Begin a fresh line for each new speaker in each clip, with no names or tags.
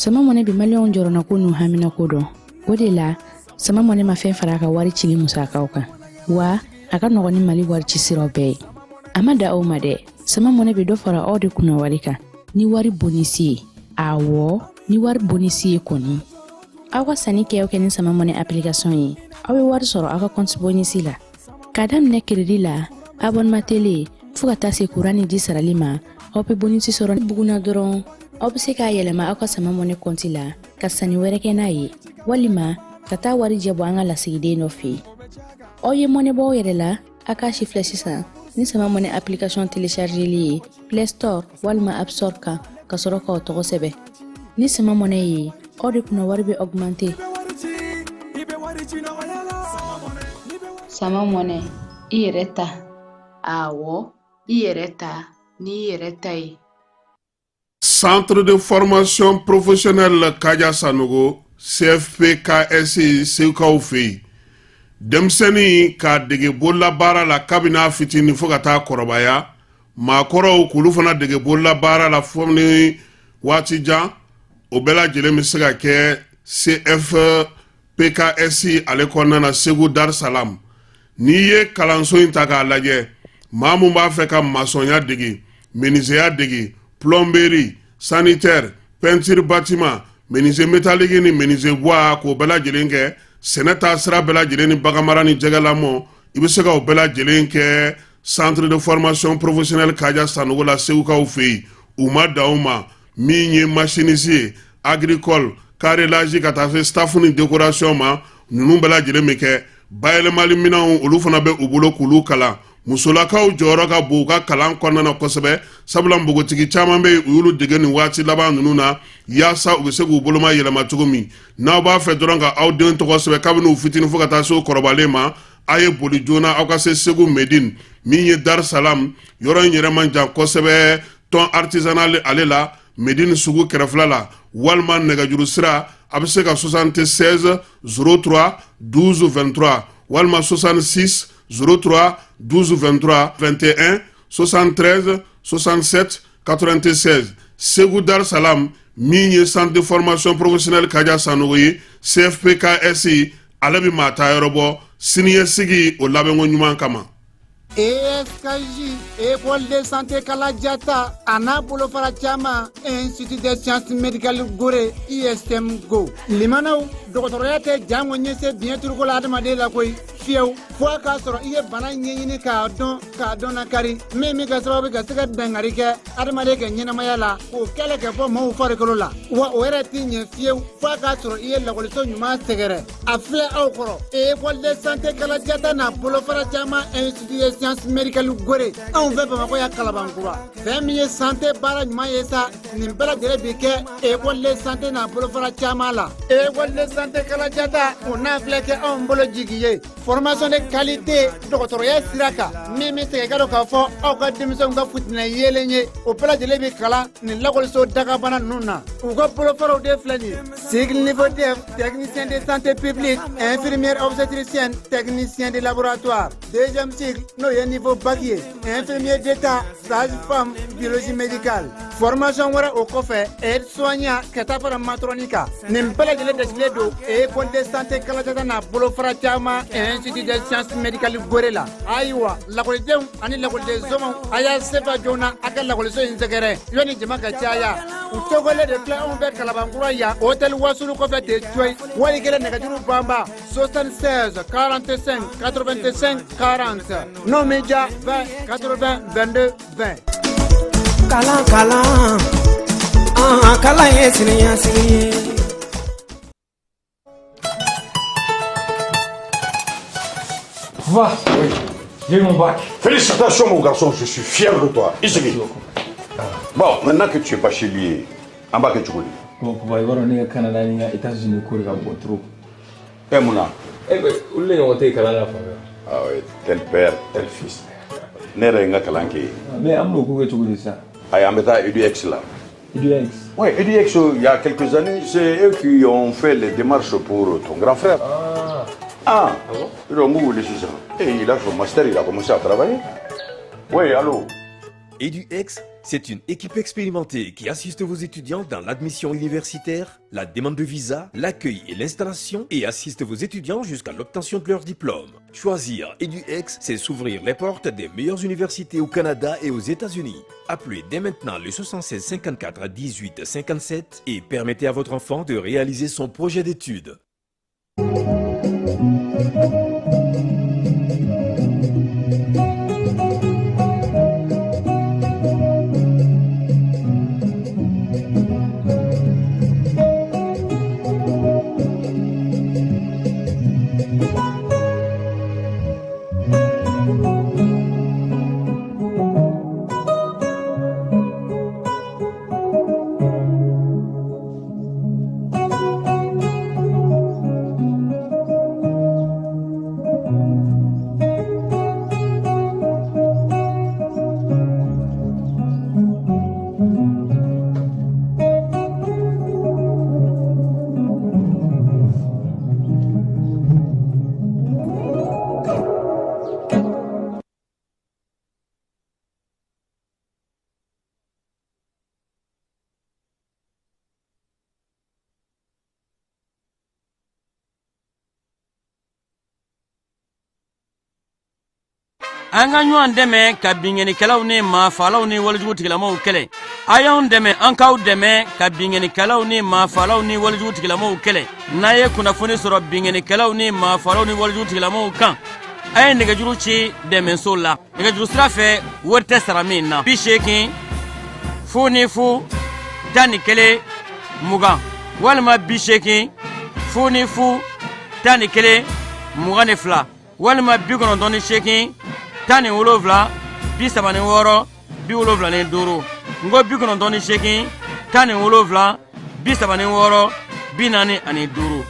Sama Money bɛ maliyɛnw jɔrɔnako n'u haminako dɔn. O de la, Sama Money ma fɛn fara a ka wari cili musakaw kan. Wa a ka nɔgɔn ni Mali wari ci siraw bɛɛ ye. A ma da aw ma dɛ. Sama Money bɛ dɔ fara aw de kunna wari kan ni wari bonisi ye. Awɔ, ni wari bonisi ye kɔni. Aw ka sanni kɛ o kɛ ni Sama Money application ye, aw bɛ wari sɔrɔ aw ka compte bonisi la. K'a daminɛ crédit la, abonnement télé, fo ka taa se courant ni ji sarali ma, aw bɛ bonisi sɔrɔ buguna dɔrɔn. Aw bɛ se k'a yɛlɛma aw ka Sama Money compte la ka sanni wɛrɛ kɛ n'a ye, walima ka taa wari jɛ bɔ an ka lasigiden dɔ fɛ yen. Aw ye mɔnɛ bɔ aw yɛrɛ la, a k'a si filɛ sisan ni Sama Money application téléchargeli ye Play Store walima App Store kan ka sɔrɔ k'aw tɔgɔ sɛbɛn. Ni Sama Money ye, aw de kunna wari bɛ augmenter.
Sama Money, i yɛrɛ ta. Awɔ, i yɛrɛ ta n'i yɛrɛ ta ye.
Centre de formation professionnelle Kaja Sanogo, CFPKS, Segukaw fɛ yen, denmisɛnnin k'a dege bololabaara la kabini a fitinin fo ka taa kɔrɔbaya, maakɔrɔw k'olu fana dege bololabaara la fo ni waati jan, o bɛɛ lajɛlen bɛ se ka kɛ CFPKS ale kɔnɔna na Segu Dar Salam. N'i ye kalanso in ta k'a lajɛ, maa mun b'a fɛ ka masɔnya dege, menuisier dege, plomberie, sanitaire, peinture bâtiment, menuisier métallique ni menuisier bois, k'o bɛɛ lajɛlen kɛ, sɛnɛ taa sira bɛɛ lajɛlen ni baganmara ni jɛgɛlamɔ, i bɛ se ka o bɛɛ lajɛlen kɛ centre de formation professionnelle Kaja Sanogo la Segukaw fɛ yen. U ma dan o ma, min ye machiniste ye, agricole, carrelage, ka taa se staff ni décoration ma, ninnu bɛɛ lajɛlen bɛ kɛ. Bayɛlɛmali minɛnw, olu fana bɛ u bolo k'olu kalan. Musolakaw jɔyɔrɔ ka bon u ka kalan kɔnɔna na kosɛbɛ, sabula npogotigi caman bɛ yen, u y'olu dege nin waati laban ninnu na yaasa u bɛ se k'u boloma yɛlɛma cogo min. N'aw b'a fɛ dɔrɔn ka aw den tɔgɔ sɛbɛn kabini u fitinin fo ka taa se u kɔrɔbalen ma, a ye boli joona aw ka se Segu Medine, min ye Dar Salam yɔrɔ in yɛrɛ man jan kosɛbɛ, tɔn artisanal ale la, Medine sugu kɛrɛfɛla la, walima nɛgɛjuru sira, a bɛ se ka 76 03 12 23 walima 66 03 12 23 21 73 67 96. Segu Dar Salam, min ye centre de formation professionnelle Kaja Sanogo ye, CFPKS, ale bɛ maa ta yɔrɔ bɔ siniɲɛsigi o labɛnko ɲuman kama.
ESKJ, École de santé Kaladiata, a n'a bolofara caman, Institut des sciences médicales Gore, ISM Go. Limanaw, dɔgɔtɔrɔya tɛ jango ɲɛse biɲɛ turuko la adamaden la koyi, fiyewu, fo a k'a sɔrɔ i ye bana ɲɛɲini k'a dɔn, k'a dɔn nakari min bɛ kɛ sababu ka se ka dangari kɛ adamaden ka ɲɛnamaya la, k'o kɛlɛ kɛ bɔ maaw farikolo la. Wa o yɛrɛ t'i ɲɛ fiyewu fo a k'a sɔrɔ i ye lakɔliso ɲuman sɛgɛrɛ. A filɛ aw kɔrɔ, École de santé Kaladiata n'a bolofara caman, Institut des sciences médicales Gore, anw fɛ Bamakɔ yan Kalabankura. Fɛn min ye santé baara ɲuman ye sa, nin bɛɛ lajɛlen bi kɛ école de santé n'a bolofara caman la. École de santé Kaladiata, o n'a filɛ kɛ anw bolo jigi ye formation de qualité dɔgɔtɔrɔya sira kan, min bɛ segin ka dɔn k'a fɔ aw ka denmisɛnw ka futinɛ yeelen ye, o bɛɛ lajɛlen bi kalan nin lakɔliso dagabana ninnu na. U ka bolofaraw de filɛ nin ye: cycle niveau DEF, technicien de santé publique, infirmière obstétricienne, technicien de laboratoire; deuxième cycle, n'o ye niveau bac ye, infirmier d'état, sage-femme, biologie médicale. Formation wɛrɛ o kɔfɛ, aide soignant, ka taa fara matron kan. Nin bɛɛ lajɛlen dasigilen don école de santé Kaladiata n'a bolofara caman, Institut des sciences médicales Gore la. Ayiwa, lakɔlidenw ani lakɔliden somaw, a y'a sefa joona a ka lakɔliso in sɛgɛrɛ yanni jama ka caya. U tɔgɔlen de filɛ anw fɛ Kalabankura yan, hôtel Wasulu kɔfɛ ten coyi. Wali kelen nɛgɛjuru banba 76 45 85 40, n'o min ja 20 80 22 20.
Kalan, kalan, an kalan ye siniɲɛsigi ye.
Va. Oui. J'ai eu mon bac.
Félicitations, mon garçon, je suis fier de toi. Ici. Bon, maintenant que tu es bachelier, an b'a kɛ cogo di?
Bon, papa, i b'a dɔn ne ka Canada ni n ka États-Unis ko de ka bon trop.
Eh, mun na?
Eh ben, olu de ɲɔgɔn tɛ yen kalan na fan fɛ.
Ah oui, tel père, tel fils. Ne yɛrɛ ye n ka kalan kɛ yen.
Mais an bɛn'o ko kɛ cogo di sisan?
Ayi, an bɛ taa EDUX la.
EDUX?
Oui, EDUX, il y a quelques années, c'est eux qui ont fait les démarches pour ton grand frère.
Ah.
Ah,
Ah bon?
Ils ont wele sisan. Et il a son master, il a commencé à travailler. Oui, allô?
EduX. C'est une équipe expérimentée qui assiste vos étudiants dans l'admission universitaire, la demande de visa, l'accueil et l'installation et assiste vos étudiants jusqu'à l'obtention de leur diplôme. Choisir EduX, c'est s'ouvrir les portes des meilleures universités au Canada et aux États-Unis. Appelez dès maintenant le 76 54 18 57 et permettez à votre enfant de réaliser son projet d'études.
An ka ɲɔgɔn dɛmɛ ka binkannikɛlaw ni maafalaw ni walejugu tigilamaw kɛlɛ. A y'anw dɛmɛ, an k'aw dɛmɛ ka binkannikɛlaw ni maafalaw ni walejugu tigilamaw kɛlɛ. N'a ye kunnafoni sɔrɔ binkannikɛlaw ni maafalaw ni walejugu tigilamaw kan, a ye nɛgɛjuru ci dɛmɛso la. Nɛgɛjuru sira fɛ, wari tɛ sara min na. 80 00 11 20 walima 80 00 11 22 walima 98 17 36 75. N ko 98 17 36 45.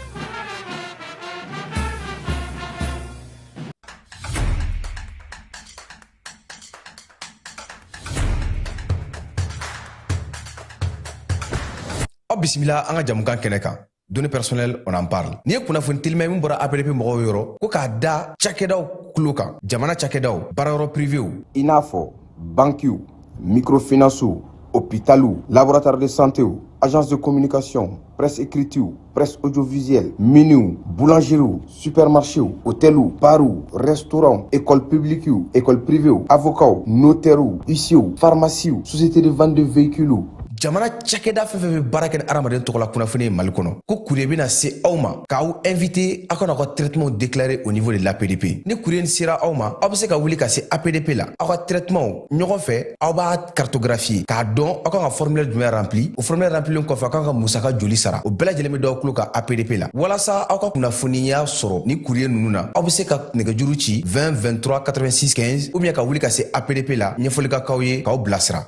Aw bisimila an ka jamukan kɛnɛ kan, Données personnelles, on en parle. N'i ye kunnafoni telima min bɔra APDP mɔgɔw yɔrɔ ko k'a da cakɛdaw tulo kan, jamana cakɛdaw, baarayɔrɔ privéw,
i n'a fɔ bankiw, microfinancew, hôpitaliw, laboratoire de santéw, agence de communication, presse écritew, presse audiovisuelle, miniw, boulangeriew, supermarchéw, hôteliw, barw, restaurant, école publiquew, école privéw, avocats, notairew, huissierw, pharmaciew, société de vente de véhicules.
Jamana cakɛda fɛn fɛn bɛ baara kɛ ni hadamaden tɔgɔla kunnafoni ye Mali kɔnɔ, ko courrier bɛna se aw ma k'aw invité aw kana aw ka traitement déclarer au niveau de l'APDP. Ni courrier sera aw ma, aw bɛ se ka wuli ka se APDP la, aw ka traitement ɲɔgɔn fɛ, aw b'a cartographier k'a dɔn aw kan ka formulaire jumɛn rempli. O formulaire remplilen kɔfɛ, aw kan ka musaka joli sara, o bɛɛ lajɛlen bɛ d'aw tulo kan APDP la. Walasa aw ka kunnafoniya sɔrɔ ni courrier ninnu na, aw bɛ se ka nɛgɛjuru ci 20 23 86 15 ou bien ka wuli ka se APDP la, ɲɛfɔli ka k'aw ye k'aw bilasira.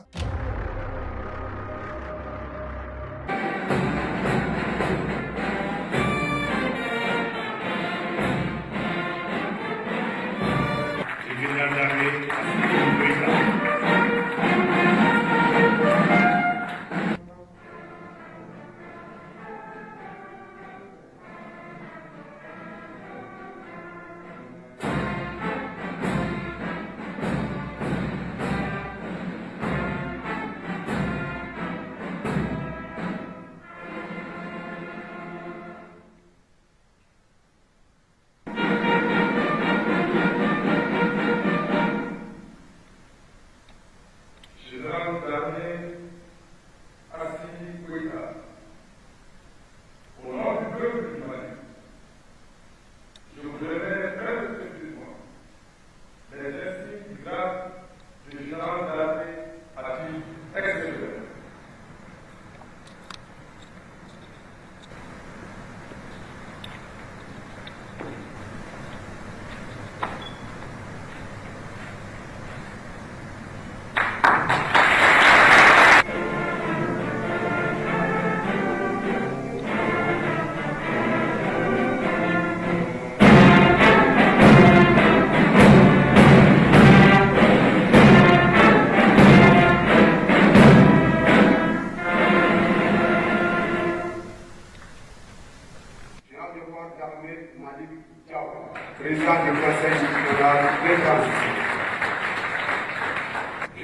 Président du Conseil national de transition.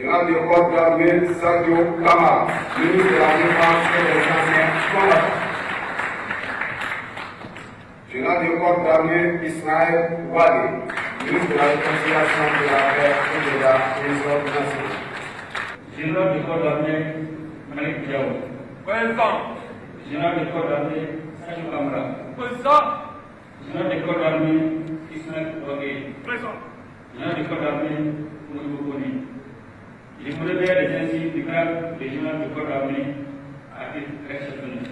Général de corps d'armée Sadio Camara, ministre de la Défense et des Anciens Combattants. Général de corps d'armée Ismaël Wagué, ministre de la Réconciliation, de la Paix et de la Cohésion nationale.
Général de corps d'armée Malick Diaw.
Présent.
Général de corps d'armée Sadio Camara.
Présent.
Général de corps d'armée Ismaël Wagué.
Présent.
Général de corps d'armée Modibo Koné. Je vous révèle les insignes du grade de général de corps d'armée à titre exceptionnel.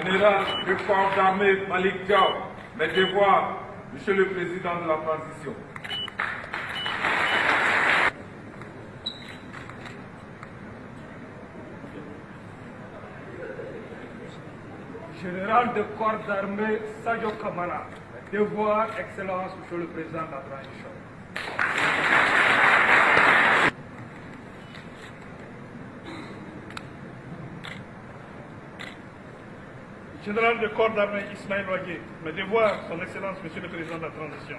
Général de corps d'armée Malick Diaw, mes devoirs, Monsieur le Président de la Transition.
Général de corps d'armée Sadio Camara, mes devoirs, Excellence, Monsieur le Président de la Transition.
Général de corps d'armée Ismaël Wagué, mes devoirs, Son Excellence, Monsieur le Président de la Transition.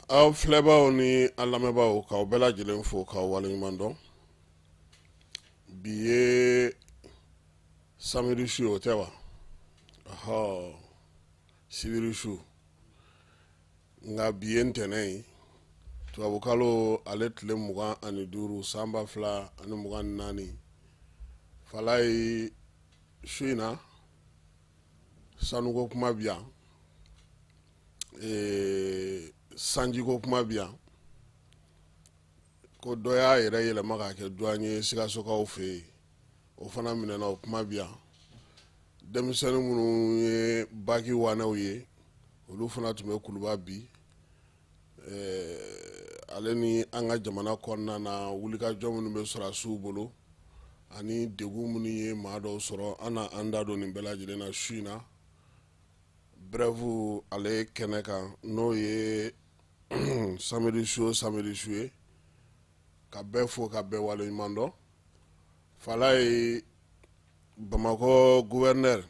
Aw filɛbaaw ni an lamɛnbaaw, k'aw bɛɛ lajɛlen fo k'aw waleɲuman dɔn. Bi ye samedi su, o tɛ wa? Ɔhɔ, sibiri su, nka bi ye ntɛnɛn ye, tubabukalo ale tile 25, san 2024. Falayi, su in na, sanuko kuma bi yan, sanjiko kuma bi yan, ko dɔ y'a yɛrɛ yɛlɛma k'a kɛ douanier ye Sikasokaw fɛ yen, o fana minɛna, o kuma bi yan. Denmisɛnnin minnu ye baki wanɛw ye, olu fana tun bɛ Kuluba bi. Ale ni an ka jamana kɔnɔna na, wulikajɔ minnu bɛ sɔrɔdasiw bolo ani degun minnu ye maa dɔw sɔrɔ, an na an da don nin bɛɛ lajɛlen na su in na brève ale kɛnɛ kan, n'o ye samedi su o samedi su ye. Ka bɛɛ fo ka bɛɛ waleɲuman dɔn. Falayi, Bamakɔ gouverneur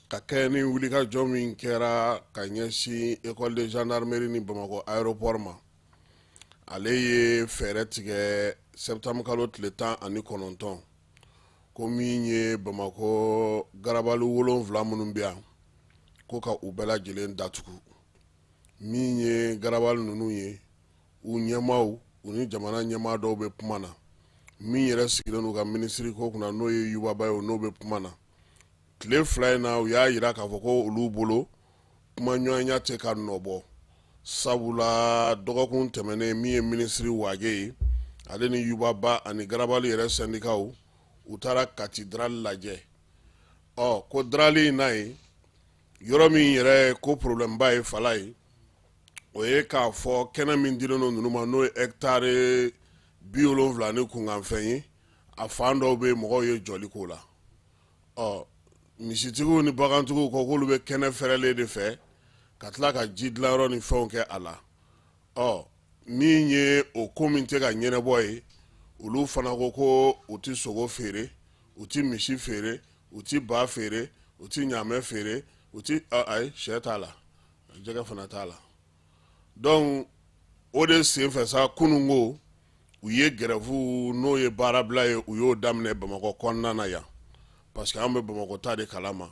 ka kɛ ni wulikajɔ min kɛra ka ɲɛsin école de gendarmerie ni Bamakɔ aéroport ma, ale ye fɛɛrɛ tigɛ septembre kalo tile 19. Ko min ye Bamakɔ garabali 7 minnu bɛ yan, ko ka u bɛɛ lajɛlen datugu. Min ye garabali ninnu ye, u ɲɛmaaw, u ni jamana ɲɛmaa dɔw bɛ kuma na. Min yɛrɛ sigilen n'u ka minisiri ko kunna, n'o ye Yuba Ba ye, n'o bɛ kuma na. Tile 2 in na, u y'a jira k'a fɔ ko olu bolo kumaɲɔgɔnya tɛ ka nɔ bɔ, sabula dɔgɔkun tɛmɛnen, min ye minisiri Wage ye, ale ni Yuba Ba ani garabali yɛrɛ sɛndikaw, u taara Kati darali lajɛ. Ɔ ko darali in n'a ye yɔrɔ min yɛrɛ ko problème ba ye, fala ye, o ye k'a fɔ kɛnɛ min dilen don ninnu ma, n'o ye hectare 70 ni kunkanfɛn ye, a fan dɔw bɛ mɔgɔw ye jɔli k'o la. Ɔ misitigiw ni bagantigiw ko k'olu bɛ kɛnɛ fɛrɛlen de fɛ ka tila ka ji dilanyɔrɔ ni fɛnw kɛ a la. Ɔ min ye o ko min tɛ ka ɲɛnabɔ ye, olu fana ko ko u tɛ sogo feere, u tɛ misi feere, u tɛ ba feere, u tɛ ɲaamɛ feere, u tɛ, ayi, sɛ t'a la, jɛgɛ fana t'a la. Donc o de senfɛ sa, kunun ko u ye grève, n'o ye baarabila ye, u y'o daminɛ Bamakɔ kɔnɔna na yan, parce que an bɛ Bamakɔ ta de kalama.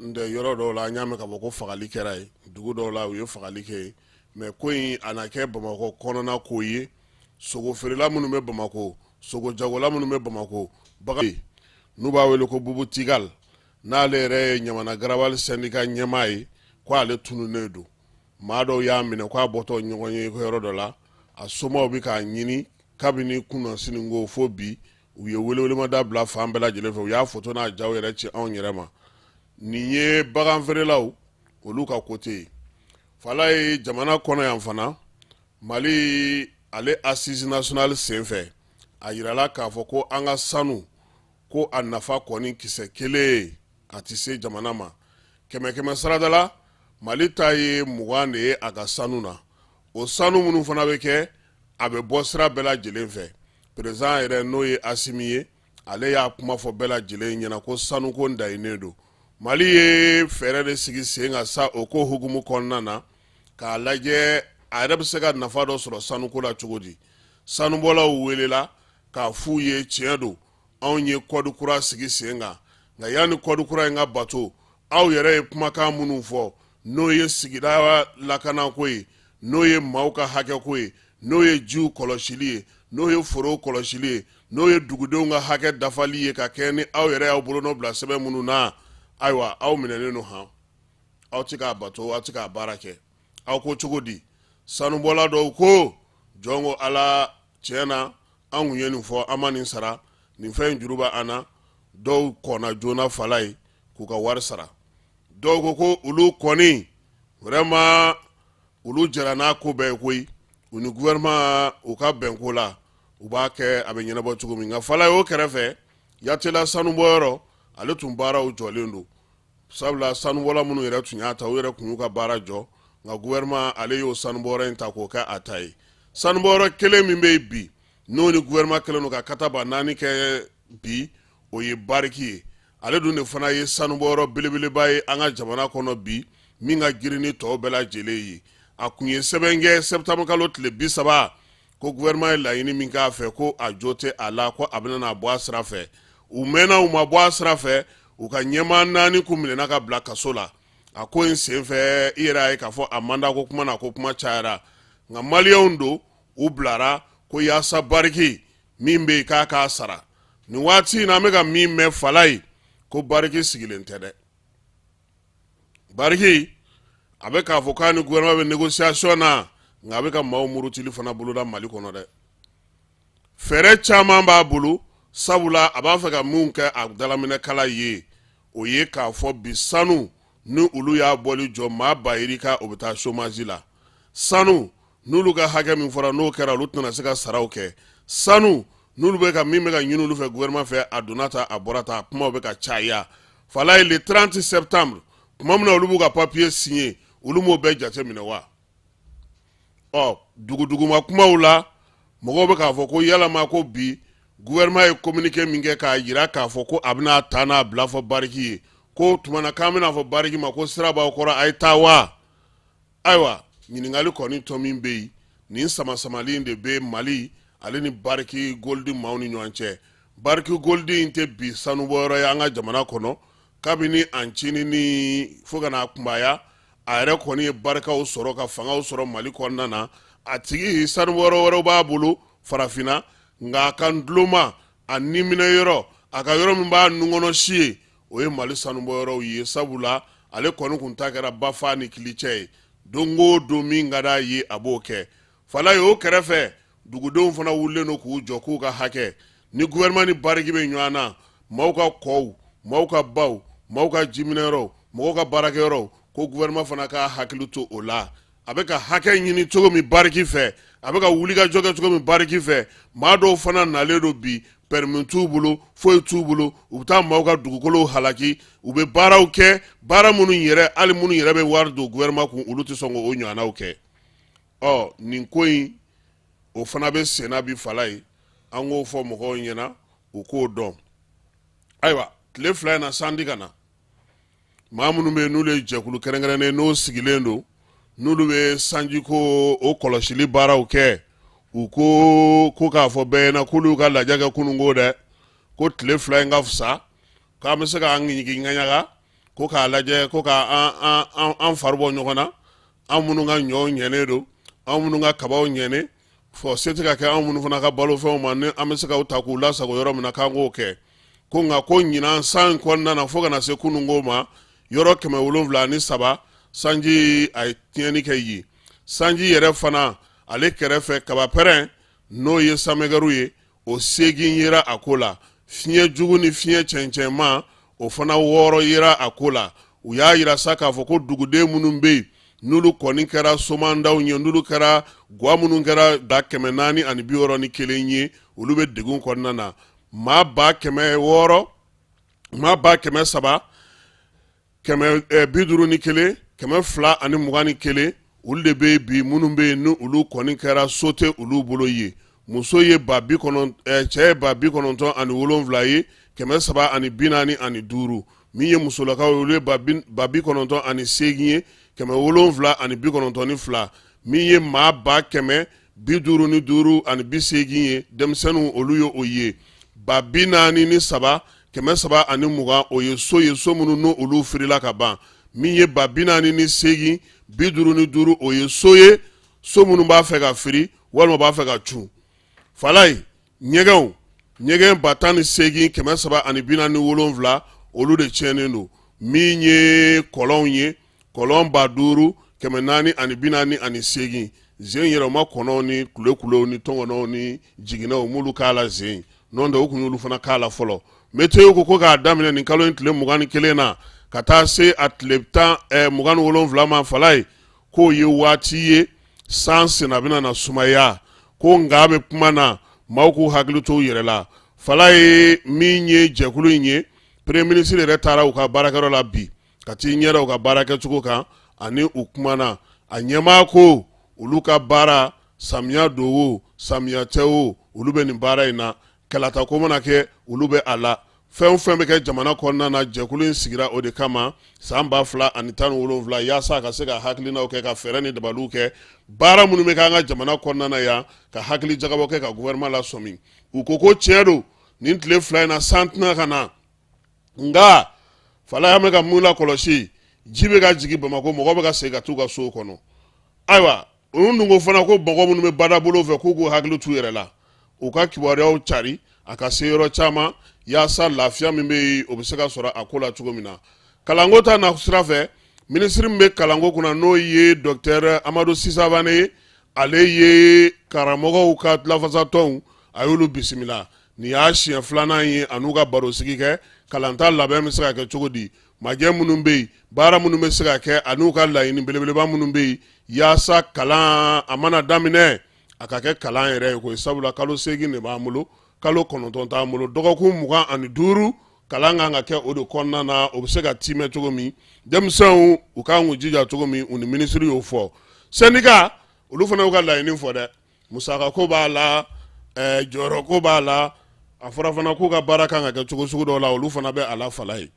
N tɛ yɔrɔ dɔw la, an y'a mɛn k'a fɔ ko fagali kɛra yen, dugu dɔw la u ye fagali kɛ yen, mais ko in a na kɛ Bamakɔ kɔnɔna ko ye. Sogo feerela minnu bɛ Bamakɔ, sogo jagola minnu bɛ Bamakɔ, bagan n'u b'a wele ko Bubu Tigal, n'ale yɛrɛ ye Ɲamana garabali syndicat ɲɛmaa ye, ko ale tununnen don. Maa dɔw y'a minɛ k'a bɔtɔ ɲɔgɔn ye yɔrɔ dɔ la. A somaw bɛ k'a ɲini kabini kunasini ko fo bi. U ye welewelemada bila fan bɛɛ lajɛlen fɛ, u y'a foto n'a jaw yɛrɛ ci anw yɛrɛ ma. Nin ye bagan feerelaw olu ka côté ye. Fala ye, jamana kɔnɔ yan fana, Mali ale assise nationale senfɛ, a yirala k'a fɔ ko an ka sanu ko a nafa kɔni kisɛ kelen a tɛ se jamana ma. Kɛmɛ kɛmɛ sarada la, Mali ta ye 20 de ye a ka sanu na. O sanu minnu fana bɛ kɛ, a bɛ bɔ sira bɛɛ lajɛlen fɛ. Président yɛrɛ, n'o ye Asimi ye, ale y'a kuma fɔ bɛɛ lajɛlen ɲɛna ko sanuko dayinnen don. Mali ye fɛɛrɛ de sigi sen kan sa o ko hukumu kɔnɔna na, k'a lajɛ a yɛrɛ bɛ se ka nafa dɔ sɔrɔ sanuko la cogo di. Sanubɔlaw welela k'a f'u ye, tiɲɛ don, anw ye code kura sigi sen kan, nka yanni code kura in ka bato, aw yɛrɛ ye kumakan minnu fɔ, n'o ye sigida lakanako ye, n'o ye maaw ka hakɛko ye, n'o ye jiw kɔlɔsili ye, n'o ye forow kɔlɔsili ye, n'o ye dugudenw ka hakɛ dafali ye, ka kɛ ni aw yɛrɛ y'aw bolonɔ bila sɛbɛn minnu na, ayiwa, aw minɛnen don han, aw tɛ k'a bato, aw tɛ k'a baara kɛ. Aw ko cogo di? Sanubɔla dɔw ko jɔn ko Ala, tiɲɛ na, an kun ye nin fɔ, an ma nin sara, nin fɛn in juru bɛ an na. Dɔw kɔnna joona fala ye k'u ka wari sara. Dɔw ko ko olu kɔni vraiment olu jɛra n'a ko bɛɛ ye koyi, u ni gouvernement u ka bɛnko la, u b'a kɛ a bɛ ɲɛnabɔ cogo min. Nka fala ye, o kɛrɛfɛ Yatela sanubɔyɔrɔ, ale tun baaraw jɔlen don, sabula sanubɔla minnu yɛrɛ tun y'a ta, u yɛrɛ tun y'u ka baara jɔ. Nka gouvernement ale y'o sanubɔyɔrɔ in ta k'o kɛ a ta ye. Sanubɔyɔrɔ kelen min bɛ yen bi, n'o ni gouvernement kɛlen don ka kataba naani kɛ bi, o ye Bariki ye. Ale dun de fana ye sanubɔyɔrɔ belebeleba ye an ka jamana kɔnɔ bi, min ka girin ni tɔw bɛɛ lajɛlen ye. A kun ye sɛbɛn kɛ septembre kalo tile 30 ko gouvernement ye laɲini min k'a fɛ, ko a jo tɛ a la, ko a bɛna n'a bɔ a sira fɛ. U mɛnna, u ma bɔ a sira fɛ, u ka ɲɛmaa naani kun minɛna ka bila kaso la a ko in senfɛ. I yɛrɛ y'a ye k'a fɔ a mandat ko kuma na, ko kuma cayara, nka maliyɛnw don, u bilara ko yaasa Bariki min bɛ yen k'a k'a sara. Nin waati in na, an bɛ ka min mɛn fala ye, ko Bariki sigilen tɛ dɛ. Bariki a bɛ k'a fɔ k'a ni gouvernement bɛ négociation na, nka a bɛ ka maaw murutili fana boloda Mali kɔnɔ dɛ. Fɛɛrɛ caman b'a bolo, sabula a b'a fɛ ka mun kɛ a dalaminɛkala ye, o ye k'a fɔ bi sanu ni olu y'a bɔli jɔ, maa ba yirika o bɛ taa chômage la. Sanu n'olu ka hakɛ min fɔra, n'o kɛra, olu tɛna se ka saraw kɛ. Sanu n'olu bɛ ka min bɛ ka ɲini olu fɛ gouvernement fɛ, a donna ta, a bɔra ta, kumaw bɛ ka caya fala ye. Le 30 septembre, tuma min na olu b'u ka papier signer, olu m'o bɛɛ jate minɛ wa? Ɔ duguduguma kumaw la, mɔgɔw bɛ k'a fɔ ko yalama ko bi gouvernement ye communiqué min kɛ k'a jira k'a fɔ ko a bɛna ta n'a bila fɔ Bariki ye, ko tuma na k'an bɛna fɔ Bariki ma ko sira b'aw kɔrɔ, a ye taa wa? Ayiwa, ɲininkali kɔni tɔ min bɛ yen, nin samasamali de bɛ Mali ale ni Bariki Goldi maaw ni ɲɔgɔn cɛ. Barrick Gold in tɛ bi sanubɔyɔrɔ ye an ka jamana kɔnɔ. Kabini a ncinin fo ka n'a kunbaya, a yɛrɛ kɔni ye barikaw sɔrɔ ka fangaw sɔrɔ Mali kɔnɔna na. A tigi sanubɔyɔrɔ wɛrɛw b'a bolo farafinna, nka a ka duloma a niminɛyɔrɔ, a ka yɔrɔ min b'a nunkɔnɔ si ye, o ye Mali sanubɔyɔrɔw ye. Sabula ale kɔni kun ta kɛra bafa ni kilicɛ ye, don o don min ka d'a ye a b'o kɛ. Falaye, o kɛrɛfɛ dugudenw fana wulilen don k'u jɔ k'u ka hakɛ ni gouvernement ni Barrick bɛ ɲɔgɔn na, maaw ka kɔw, maaw ka baw, maaw ka jiminɛyɔrɔw, mɔgɔw ka baarakɛyɔrɔw, ko gouvernement fana k'a hakili to o la. A bɛ ka hakɛ ɲini cogo min Barrick fɛ, a bɛ ka wulikajɔ kɛ cogo min Barrick fɛ, maa dɔw fana nalen don bi, permis t'u bolo, foyi t'u bolo, u bɛ taa maaw ka dugukolow halaki, u bɛ baaraw kɛ, baara minnu yɛrɛ, hali minnu yɛrɛ bɛ wari don gouvernement kun, olu tɛ sɔn k'o ɲɔgɔnnaw kɛ. Ɔ nin ko in, o fana bɛ senna bi. Falaye, an k'o fɔ mɔgɔw ɲɛna, u k'o dɔn. Ayiwa, tile 2 in na, sanji ka na. Maa minnu bɛ yen n'olu ye jɛkulu kɛrɛnkɛrɛnnen n'o sigilen don, n'olu bɛ sanjiko o kɔlɔsili baaraw kɛ, u ko k'a fɔ bɛɛ ɲɛna k'olu ka lajɛ kɛ kununko dɛ, ko tile 2 in ka fisa, k'an bɛ se k'an ɲigin ŋaɲaga, ko k'a lajɛ, ko k'an an fari bɔ ɲɔgɔn na, an minnu ka ɲɔw ɲɛnen don, an minnu ka kabaw ɲɛnen fɔ se tɛ ka kɛ, an minnu fana ka balofɛnw ma, ni an bɛ se k'u ta k'u lasago yɔrɔ min na, k'an k'o kɛ. Ko nka ko ɲinan san kɔnɔna na, fo ka na se kununko ma, yɔrɔ 703, sanji a ye tiɲɛni kɛ yen. Sanji yɛrɛ fana, ale kɛrɛfɛ kabapɛrɛn, n'o ye samɛgɛru ye, o 8 yera a ko la. Fiɲɛ jugu ni fiɲɛ cɛncɛnma, o fana 6 yera a ko la. U y'a yira sa k'a fɔ ko duguden minnu bɛ yen, n'olu kɔni kɛra somandaw ye, n'olu kɛra gwa minnu kɛra da 461 ye, olu bɛ degun kɔnɔna na. Maa 600, maa 300 551 221, olu de bɛ bi, minnu bɛ yen ni olu kɔni kɛra so tɛ olu bolo ye. Muso ye ba bi cɛ ye 97 ye, 345. Min ye musolakaw ye, olu ye 98 ye, 792. Min ye maa 155 80 ye, denmisɛnninw, olu ye o ye 43 320, o ye so ye, so minnu n' olu firila ka ban. Min ye 48 55, o ye so ye, so minnu b'a fɛ ka firi walima b'a fɛ ka cun. Falaye, ɲɛgɛnw, ɲɛgɛn 18 347, olu de tiɲɛnen don. Min ye kɔlɔnw ye, kɔlɔn 5448. Zen yɛrɛ, u ma kɔnɔw ni kulekulew ni tɔnkɔnɔw ni jiginɛw m'olu k'a la zen, n'o tɛ u kun y'olu fana k'a la fɔlɔ. Météo ko k'a daminɛ nin kalo in tile 21 na ka taa se a tile 27 ma, Falaye, k'o ye waati ye san senna bɛna na sumaya ko, nka a bɛ kuma na, maaw k'u hakili to u yɛrɛ la. Falaye, min ye jɛkulu in ye, premier ministre yɛrɛ taara u ka baarakɛyɔrɔ la bi ka t'i ɲɛda u ka baara kɛcogo kan, ani u kumana. A ɲɛmaa ko olu ka baara, samiya don o, samiya tɛ o, olu bɛ nin baara in na. Kalata ko mana kɛ, olu bɛ a la. Fɛn o fɛn bɛ kɛ jamana kɔnɔna na, jɛkulu in sigira o de kama san 2017, yaasa ka se ka hakilinaw kɛ, ka fɛɛrɛ ni dabaliw kɛ, baara minnu bɛ kɛ an ka jamana kɔnɔna na yan, ka hakili jagabɔ kɛ, ka gouvernement lasɔmi. U ko tiɲɛ don, nin tile 2 in na, san tɛna ka na, nka Falaye, an bɛ ka mun lakɔlɔsi? Ji bɛ ka jigin Bamakɔ, mɔgɔ bɛ ka segin ka t'u ka sow kɔnɔ. Ayiwa, olu dun ko fana ko mɔgɔ minnu bɛ badabolo fɛ, k'u k'u hakili t'u yɛrɛ la, u ka kibaruyaw cari a ka se yɔrɔ caman, yaasa lafiya min bɛ yen, o bɛ se ka sɔrɔ a ko la cogo min na. Kalanko ta na sira fɛ, minisiri min bɛ kalanko kunna, n'o ye docteur Amadu Si Savané ye, ale ye karamɔgɔw ka lafasatɔnw, a y'olu bisimila. Nin y'a siɲɛ filanan ye a n'u ka barosigi kɛ. Kalanta labɛn bɛ se ka kɛ cogo di, majɛ minnu bɛ yen, baara minnu bɛ se ka kɛ, an'u ka laɲini belebeleba minnu bɛ yen, yaasa kalan a mana daminɛ, a ka kɛ kalan yɛrɛ ye koyi. Sabula kalo 8 de b'an bolo, kalo 9 t'an bolo, dɔgɔkun 25 kalan kan ka kɛ o de kɔnɔna na. O bɛ se ka timɛ cogo min, denmisɛnw u kan k'u jija cogo min, u ni minisiri y'o fɔ. Syndicat, olu fana y'u ka laɲini fɔ dɛ. Musakako b'a la, jɔyɔrɔko b'a la. A fɔra fana k'u ka baara kan ka kɛ cogo sugu dɔw la, olu fana bɛ a la. Falaye,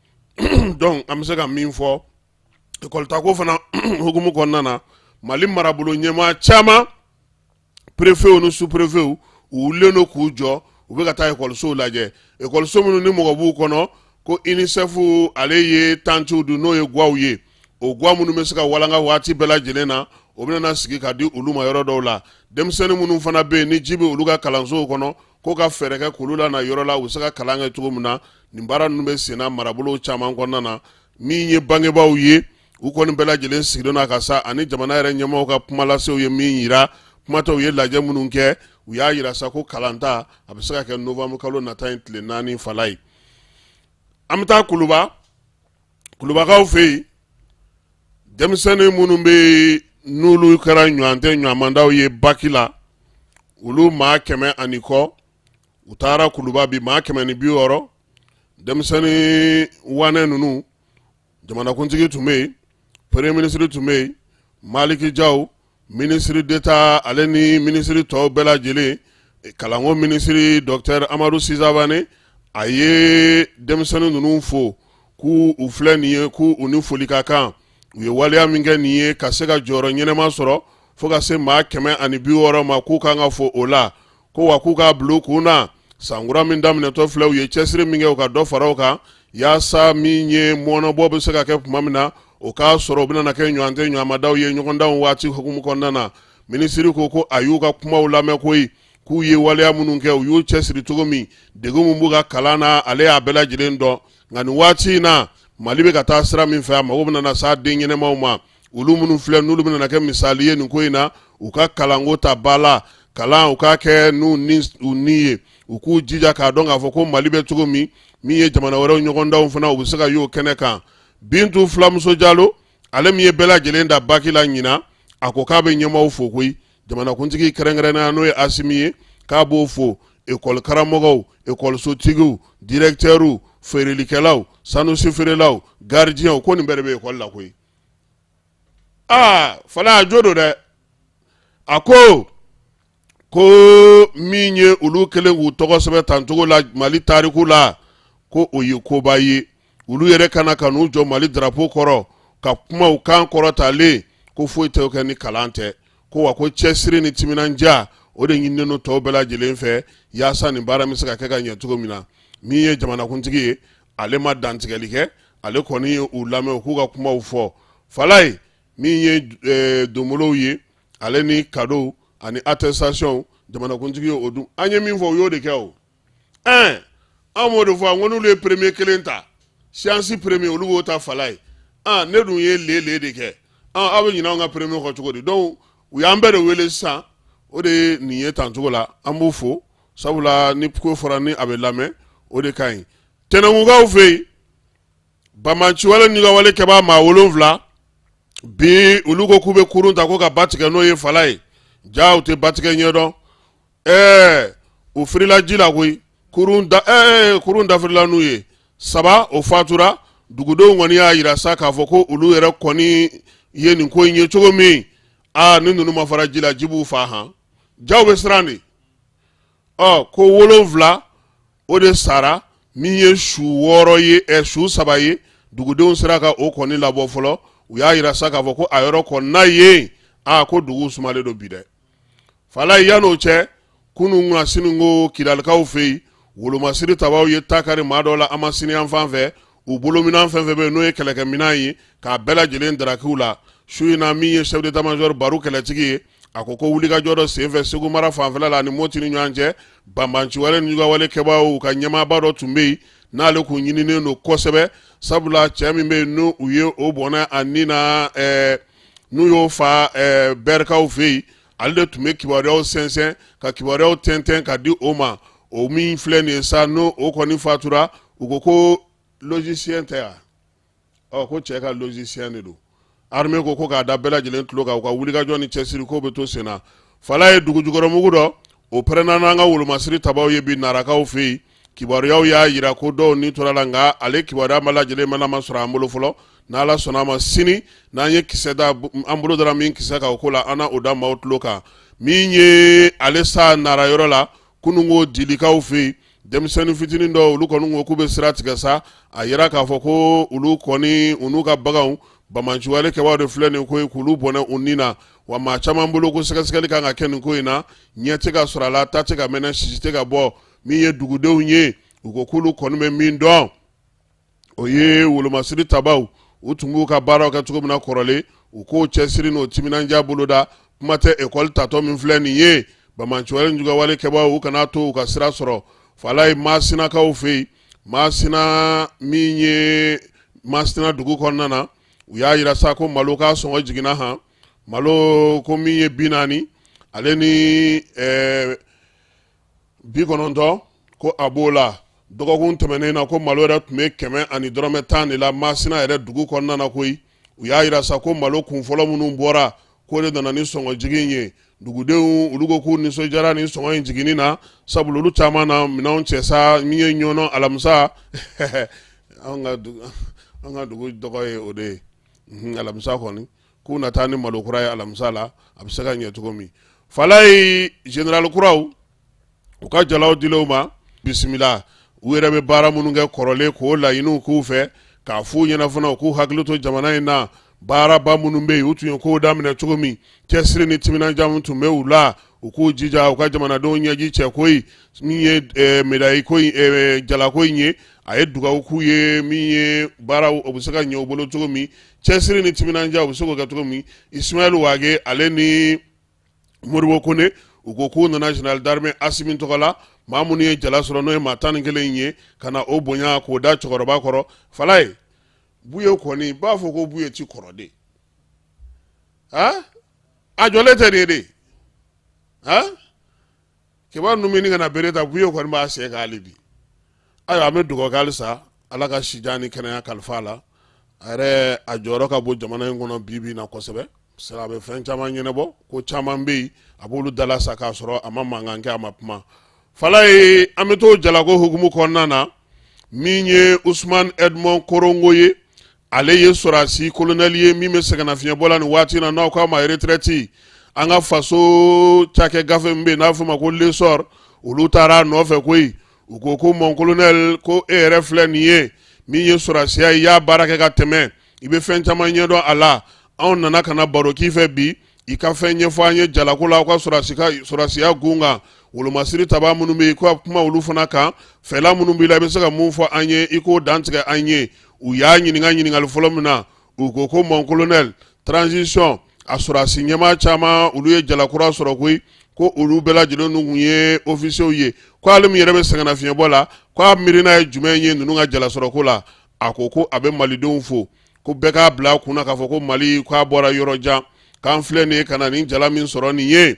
donc an bɛ se ka min fɔ école tako fana hukumu kɔnɔna na, Mali marabolo ɲɛmaa caman, préfetw ni sous-préfetw, u wulilen don k'u jɔ. U bɛ ka taa ekɔlisow lajɛ, ekɔliso minnu ni mɔgɔ b'u kɔnɔ, ko UNICEF ale ye tantiw dun, n'o ye gwaw ye. O gwa minnu bɛ se ka walanga waati bɛɛ lajɛlen na, o bɛna sigi ka di olu ma yɔrɔ dɔw la. Denmisɛnnin minnu fana bɛ yen ni ji bɛ olu ka kalansow kɔnɔ, ko ka fɛɛrɛ kɛ k'olu lana yɔrɔ la, u bɛ se ka kalan kɛ cogo min na. Nin baara ninnu bɛ senna marabolo caman kɔnɔna na. Min ye bangebaaw ye, u kɔni bɛɛ lajɛlen sigilen n'a ka sa, ani jamana yɛrɛ ɲɛmaaw ka kumalasew ye min yira, kumatɔw ye lajɛ minnu kɛ, u y'a yira sa ko kalanta a bɛ se ka kɛ novembre kalo nata in tile 4 fala ye. An bɛ taa Kuluba, Kulubakaw fɛ yen. Denmisɛnnin minnu bɛ yen n'olu kɛra ɲɔgɔn tɛ ɲɔgɔnmandaw ye baki la, olu maa 100 ani kɔ, u taara Kuluba bi, maa 160 denmisɛnnin wanɛ ninnu. Jamanakuntigi tun bɛ yen, premier ministre tun bɛ yen, Maliki Jaw, ministre d'État, ale ni minisiri tɔw bɛɛ lajɛlen. Kalanko minisiri docteur Amadu Sisabane, a ye denmisɛnnin ninnu fo k'u u filɛ nin ye, k'u u ni foli ka kan. U ye waleya min kɛ nin ye ka se ka jɔyɔrɔ ɲɛnama sɔrɔ fo ka se maa 160 ma, k'u kan ka fo o la. Ko wa k'u k'a bila u kun na, sankura min daminɛtɔ filɛ, u ye cɛsiri min kɛ, u ka dɔ fara o kan, yaasa min ye mɔnɔbɔ bɛ se ka kɛ tuma min na, o k'a sɔrɔ u bɛna kɛ ɲɔgɔn tɛ ɲɔgɔnmadaw ye ɲɔgɔndanw waati hukumu kɔnɔna na. Minisiri ko ko a y'u ka kumaw lamɛn koyi, k'u ye waleya minnu kɛ, u y'u cɛsiri cogo min, degun min b'u ka kalan na, ale y'a bɛɛ lajɛlen dɔn. Nka nin waati in na, Mali bɛ ka taa sira min fɛ, a mago bɛna s'a den ɲɛnamaw ma, olu minnu filɛ n'olu bɛna kɛ misali ye nin ko in na. U ka kalanko ta ba la, kalan u k'a kɛ n'u ni u ni ye, u k'u jija k'a dɔn k'a fɔ ko Mali bɛ cogo min, min ye jamana wɛrɛw ɲɔgɔndanw fana, u bɛ se ka y'o kɛnɛ kan. Bintu Fulamuso Jalo, ale min ye bɛɛ lajɛlen da baki la ɲinan, a ko k'a bɛ ɲɛmaaw fo koyi, jamanakuntigi kɛrɛnkɛrɛnnenya n'o ye Asimi ye, k'a b'o fo, ekɔli karamɔgɔw, ekɔlisotigiw, directeurw, feerelikɛlaw, sanusi feerelaw, gardienw, ko nin bɛɛ de bɛ ekɔli la koyi. Aa fala, a jo don dɛ. A ko ko min ye olu kɛlen k'u tɔgɔ sɛbɛn tancogo la Mali tariku la, ko o ye koba ye. Olu yɛrɛ kana ka n'u jɔ Mali drapeau kɔrɔ ka kuma u kan kɔrɔtalen, ko foyi tɛ kɛ ni kalan tɛ. Ko wa ko cɛsiri ni timinandiya, o de ɲininen don tɔw bɛɛ lajɛlen fɛ, yaasa nin baara bɛ se ka kɛ ka ɲɛ cogo min na. Min ye jamanakuntigi ye, ale ma dantigɛli kɛ, ale kɔni ye u lamɛn, u k'u ka kumaw fɔ. Falaye, min ye donbolow ye, ale ni cadeau ani attestation, jamanakuntigi ye o dun. An ye min fɔ, u y'o de kɛ. O ɛn, an b'o de fɔ, ko n'olu ye premier kelen ta, science premier, olu b'o ta. Falaye, ah, ne dun ye lele de kɛ, aw bɛ ɲinɛ anw ka premier kɔ cogo di? Donc u y'an bɛɛ de wele sisan, o de ye nin ye tancogo la. An b'u fo, sabula ni ko fɔra ni a bɛ lamɛn, o de ka ɲi. Tɛnɛnkukaw fɛ yen, banbaanciwale ni ka wale kɛbaa maa 7 bi, olu ko k'u bɛ kurun ta ko ka ba tigɛ n'o ye. Fala ye, ja u tɛ ba tigɛ ɲɛdɔn. Ɛɛ, u firila ji la koyi, kurun da, ɛɛ, kurun dafirila n'u ye, saba o fatura. Dugudenw kɔni y'a yira sa k'a fɔ ko olu yɛrɛ kɔni ye nin ko in ye cogo min, aa, ni ninnu ma fara ji la, ji b'u fa han. Jaw bɛ siran de. Ɔ, ko 7 o de sara, min ye su 6 ye, su 3 ye. Dugudenw sera ka o kɔni labɔ fɔlɔ. U y'a yira sa k'a fɔ ko a yɔrɔ kɔni n'a ye, aa, ko dugu sumalen don bi dɛ. Fala, yan'o cɛ, kunun nka sini ko Kidalikaw fɛ yen, wolomasiri tabaw ye ta kari maa dɔw la Amasini yan fan fɛ. U bolominɛn fɛn fɛn bɛ yen n'o ye kɛlɛkɛminɛn ye, k'a bɛɛ lajɛlen daraki u la su in na. Min ye chef d'état major Baru kɛlɛtigi ye, a ko ko wulikajɔ dɔ senfɛ Segu mara fanfɛla la ani Moti ni ɲɔgɔn cɛ, banbaanciwale ni jugawale kɛbaaw ka ɲɛmaaba dɔ tun bɛ yen n'ale kun ɲininen don kosɛbɛ, sabula cɛ min bɛ yen n'u ye o bɔnɛ a ni na, n'u y'o fa Bɛrikaw fɛ yen, ale de tun bɛ kibaruyaw sɛnsɛn ka kibaruyaw tɛntɛn ka di o ma. O min filɛ nin ye sa, n'o o kɔni fatura, u ko ko logicien tɛ yan. Ɔ, ko cɛ ka logicien de don. Armée ko ko k'a da bɛɛ lajɛlen tulo kan, u ka wulikajɔ ni cɛsiri ko bɛ to sen na. Fala ye, dugujukɔrɔmugu dɔ o pɛrɛnna n'an ka wolomasiri tabaw ye bi Narakaw fɛ yen. Kibaruyaw y'a yira ko dɔw ni tora la, nka ale kibaruya ma lajɛlen mana ma sɔrɔ an bolo fɔlɔ. N'Ala sɔnna a ma, sini n'an ye kisɛ da an bolo dara min kisɛ kan o ko la, an na o da maaw tulo kan. Min ye ale sa Nara yɔrɔ la, kununko Dilikaw fɛ yen, denmisɛnnin fitinin dɔw, olu kɔni ko k'u bɛ sira tigɛ sa. A yira k'a fɔ ko olu kɔni, u n'u ka baganw, banbaanciwale kɛbaaw de filɛ nin ko ye k'olu bɔnɛ u ni na. Wa maa caman bolo ko sɛgɛsɛgɛli kan ka kɛ nin ko in na, ɲɛ tɛ ka sɔrɔ a la, ta tɛ ka mɛnɛ, sisi tɛ ka bɔ. Min ye dugudenw ye, u ko k'olu kɔni bɛ min dɔn, o ye wolomasiri tabaw, u tun b'u ka baaraw kɛ cogo min na kɔrɔlen, u k'o cɛsiri n'o timinandiya boloda. Kuma tɛ ekɔli tatɔ min filɛ nin ye, banbaanciwale juguyawale kɛbaaw, u kana to u ka sira sɔrɔ. Falaye, Masinakaw fɛ yen, Masina min ye Masina dugu kɔnɔna na, u y'a yira sa ko malo k'a sɔngɔ jiginna han. Malo ko min ye 40 ale ni 90, ko a b'o la. Dɔgɔkun tɛmɛnen na, ko malo yɛrɛ tun bɛ 100 ni dɔrɔmɛ 10 de la Masina yɛrɛ dugu kɔnɔna na koyi. U y'a yira sa ko malo kun fɔlɔ minnu bɔra, k'o de nana ni sɔngɔ jigin ye. Dugudenw olu ko k'u nisɔndiyara ni sɔngɔ in jiginni na, sabula olu caman na minɛnw cɛ sa. Min ye ɲɔnɔ alamisa, an ka dugu tɔgɔ ye o de ye, alamisa kɔni, k'u na taa ni malo kura ye alamisa la, a bɛ se ka ɲɛ cogo min. Falaye, général kuraw, u ka jalaw dilenw ma, bisimila. U yɛrɛ bɛ baara minnu kɛ kɔrɔlen, k'o laɲiniw k'u fɛ, k'a f'u ɲɛna fana u k'u hakili to jamana in na. Baaraba minnu bɛ yen, u tun ye kow daminɛ cogo min, cɛsiri ni timinandiya min tun bɛ u la, u k'u jija u ka jamanadenw ɲɛji cɛ koyi. Min ye médaille ko in, jalako in ye, a ye dugawu k'u ye. Min ye baaraw, o bɛ se ka ɲɛ u bolo cogo min, cɛsiri ni timinandiya, u bɛ se k'o kɛ cogo min. Ismaël Wagué ale ni Modibo Kone, u ko k'u nana général d'armée Asimi tɔgɔ la, maa minnu ye jala sɔrɔ, n'o ye maa 11 ye, ka na o bonya k'o da cɛkɔrɔba kɔrɔ. Falaye, Buye kɔni b'a fɔ ko Buye ti kɔrɔ de, a jɔlen tɛ nin ye de. Kibaru ninnu min kana bere ta, Buye kɔni b'a sen kan hali bi. Ayiwa, an bɛ dugawu kɛ halisa, Ala ka sijan ni kɛnɛya kalifa a la. A yɛrɛ, a jɔyɔrɔ ka bon jamana in kɔnɔ bi bi in na kosɛbɛ. A bɛ fɛn caman ɲɛnabɔ, ko caman bɛ yen, a b'olu dala sa k'a sɔrɔ a ma mankan kɛ, a ma kuma. Falaye, an bɛ to jalako hukumu kɔnɔna na. Min ye Usman Edmond Korongo ye, ale ye sɔrɔdasi kolonɛli ye min bɛ sɛgɛnnafiɲɛbɔ la nin waati na, n'aw k'a ma retraite. An ka faso cakɛ gafe min bɛ yen n'a fɔ ma ko L'Essor, olu taara a nɔfɛ koyi. U ko ko mon colonel, ko e yɛrɛ filɛ nin ye, min ye sɔrɔdasiya ye, i y'a baara kɛ ka tɛmɛ, i bɛ fɛn caman ɲɛdɔn a la. Anw nana ka na baro k'i fɛ bi, i ka fɛn ɲɛfɔ an ye jalako la, aw ka sɔrɔdasiya gun kan, wolomasiri taba minnu bɛ yen, ko kuma olu fana kan, fɛla minnu b'i la, i bɛ se ka mun fɔ an ye, i k'o dantigɛ an ye. U y'a ɲininka ɲininkali fɔlɔ min na, u ko ko mon colonel, transition a sɔrɔdasi ɲɛmaa caman, olu ye jalakura sɔrɔ koyi, ko olu bɛɛ lajɛlen ninnu kun ye officiers ye, ko ale min yɛrɛ bɛ sɛgɛnnafiɲɛbɔ la, ko a miirina ye jumɛn ye ninnu ka jalasɔrɔko la? A ko ko a bɛ malidenw fo, ko bɛɛ k'a bila a kunna k'a fɔ ko Mali k'a bɔra yɔrɔ jan, k'an filɛ nin ye ka na nin jala min sɔrɔ nin ye,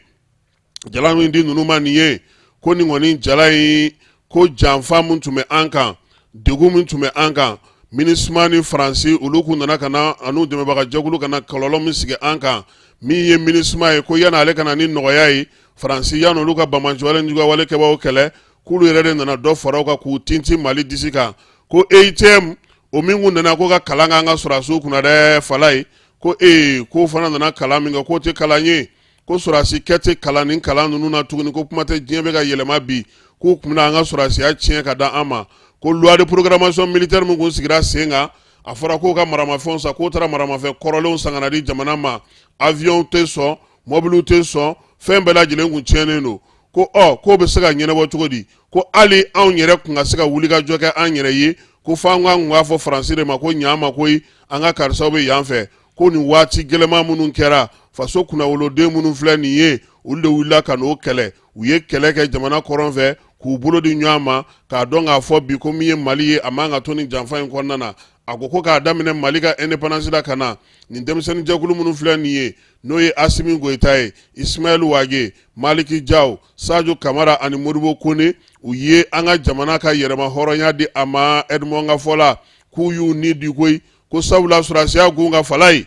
jala min di ninnu ma nin ye, ko nin kɔni jala in, ko janfa min tun bɛ an kan, degun min tun bɛ an kan, MINUSMA ni Faransi, olu kun nana ka na an'u dɛmɛbaga jɛkulu ka na kɔlɔlɔ min sigi an kan. Min ye MINUSMA ye, ko yanni ale ka na ni nɔgɔya ye, Faransi, yanni olu ka banbaanciwale ni juguyawale kɛbaaw kɛlɛ, k'olu yɛrɛ de nana dɔ fara u kan k'u tintin Mali disi kan. Ko EUTM o min kun nana ko ka kalan k'an ka sɔrɔdasiw kunna dɛ, Falaye, ko ee, k'o fana nana kalan min kɛ, k'o tɛ kalan ye, ko sɔrɔdasi kɛ tɛ kalan ni kalan ninnu na tuguni, ko kuma tɛ, diɲɛ bɛ ka yɛlɛma bi, k'u tun bɛna an ka sɔrɔdasiya tiɲɛ ka da an ma. Ko loi de programmation militaire min kun sigira sen kan, a fɔra k'o ka maramafɛnw san, k'o taara maramafɛn kɔrɔlenw san ka na di jamana ma, avion tɛ sɔn, mɔbiliw tɛ sɔn, fɛn bɛɛ lajɛlen kun tiɲɛnen don. Ko ɔ, k'o bɛ se ka ɲɛnabɔ cogo di, ko hali anw yɛrɛ kun ka se ka wulikajɔ kɛ an yɛrɛ ye, ko f'an kun k'a fɔ Faransi de ma ko ɲa ma koyi, an ka karisaw bɛ yan fɛ. Ko nin waati gɛlɛman minnu kɛra, faso kunnawoloden minnu filɛ nin ye, olu de wulila ka n'o kɛlɛ. U ye kɛlɛ kɛ jamana kɔrɔn fɛ k'u bolo di ɲɔgɔn ma, k'a dɔn k'a fɔ bi ko min ye Mali ye, a man ka to nin janfa in kɔnɔna na. A ko ko k'a daminɛ Mali ka indépendance la ka na, nin denmisɛnnin jɛkulu minnu filɛ nin ye, n'o ye Asimi Goyita ye, Ismaël Wagué, Maliki Jaw, Sadio Kamara ani Modibo Kone, u ye an ka jamana ka yɛrɛma hɔrɔnya di a ma. Edmond ka fɔ la, k'u y'u ni di koyi, ko sabula sɔrɔdasiya gun kan, Falaye,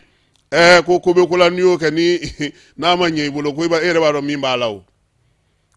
ɛɛ, ko ko bɛ ko la, n'i y'o kɛ, ni n'a ma ɲɛ i bolo, ko e yɛrɛ b'a dɔn min b'a la o,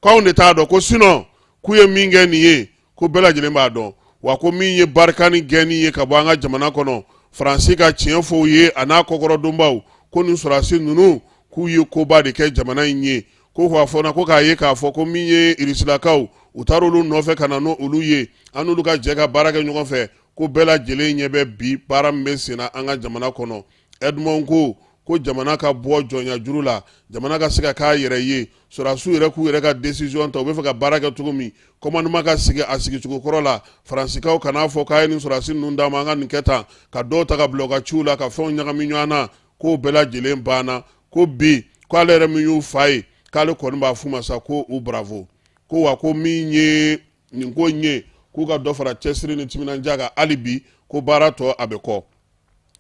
k'anw de t'a dɔn, ko sinon k'u ye min kɛ nin ye, ko bɛɛ lajɛlen b'a dɔn wa. Ko min ye Barkhane gɛnni ye ka bɔ an ka jamana kɔnɔ, Faransi ka tiɲɛ fɔ u ye a n'a kɔkɔrɔdonbaw, ko nin sɔrɔdasi ninnu, k'u ye koba de kɛ jamana in ye. Ko k'a fɔ ko k'a ye k'a fɔ ko min ye Irisilakaw, u taara olu nɔfɛ ka na n'olu ye, an n'olu ka jɛ ka baara kɛ ɲɔgɔn fɛ, ko bɛɛ lajɛlen ɲɛ bɛ bi baara min bɛ sen na an ka jamana kɔnɔ. Edmond ko ko jamana ka bɔ jɔnya juru la, jamana ka se ka k'a yɛrɛ ye, sɔrɔdasiw yɛrɛ k'u yɛrɛ ka décision ta u bɛ fɛ ka baara kɛ cogo min, commandement ka sigi a sigicogo kɔrɔ la, Faransikaw kan'a fɔ k'a ye nin sɔrɔdasi ninnu d'an ma, an ka nin kɛ tan, ka dɔw ta ka bila u ka ciw la, ka fɛnw ɲagami ɲɔgɔn na, k'o bɛɛ lajɛlen banna. Ko bi ko ale yɛrɛ min y'u fa ye, k'ale kɔni b'a f'u ma sa ko u bravo. Ko wa ko min ye nin ko in ye, k'u ka dɔ fara cɛsiri ni timinandiya kan hali bi, ko baara tɔ a bɛ kɔ.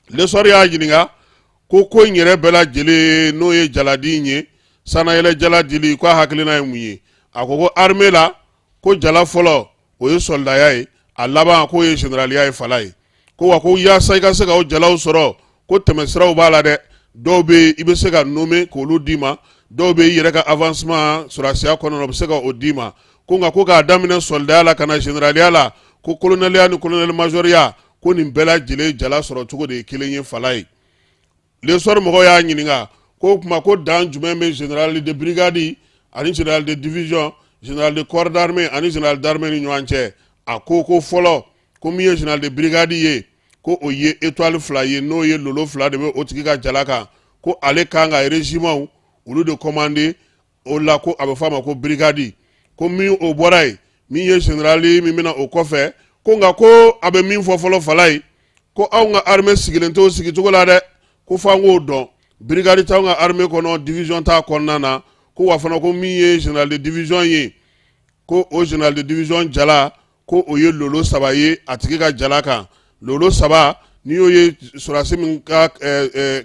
Le Soir y'a ɲininka ko ko in yɛrɛ bɛɛ lajɛlen n'o ye jaladi in ye, sanayɛlɛ jala dili, ko a hakilina ye mun ye. A ko ko armée la, ko jala fɔlɔ o ye sɔlidaya ye, a laban k'o ye généraliya ye fala ye. Ko wa ko yaasa i ka se ka o jalaw sɔrɔ, ko tɛmɛsiraw b'a la dɛ, dɔw bɛ yen i bɛ se ka nommer k'olu d'i ma, dɔw bɛ i yɛrɛ ka avancement sɔrɔdasiya kɔnɔna o bɛ se ka o d'i ma. Ko nka ko k'a daminɛ sɔlidaya la ka na généraliya la, ko colonɛliya ni colonel majɔriya, ko nin bɛɛ lajɛlen jala sɔrɔ cogo de ye kelen ye fala ye. Le Soir mɔgɔw y'a ɲininka ko o tuma ko dan jumɛn bɛ général de brigade ani général de division, général de corps d'armée ani général d'armée ni ɲɔgɔn cɛ. A ko ko fɔlɔ, ko min ye général de brigade ye, ko o ye étoile 2 ye, n'o ye lolo 2 de bɛ o tigi ka jala kan, ko ale kan ka régiment olu de commander o la, ko a bɛ fɔ a ma ko brigade. Ko min o bɔra yen, min ye général min bɛna o kɔfɛ, ko nka ko a bɛ min fɔ fɔlɔ fala ye, ko anw ka armée sigilen t'o sigicogo la dɛ, ko f'an k'o dɔn, brigade t'anw ka armée kɔnɔ, division t'a kɔnɔna na. Ko wa fana ko min ye général de division ye, ko o général de division jala, ko o ye lolo 3 ye a tigi ka jala kan. Lolo 3, n'i y'o ye sɔrɔdasi min ka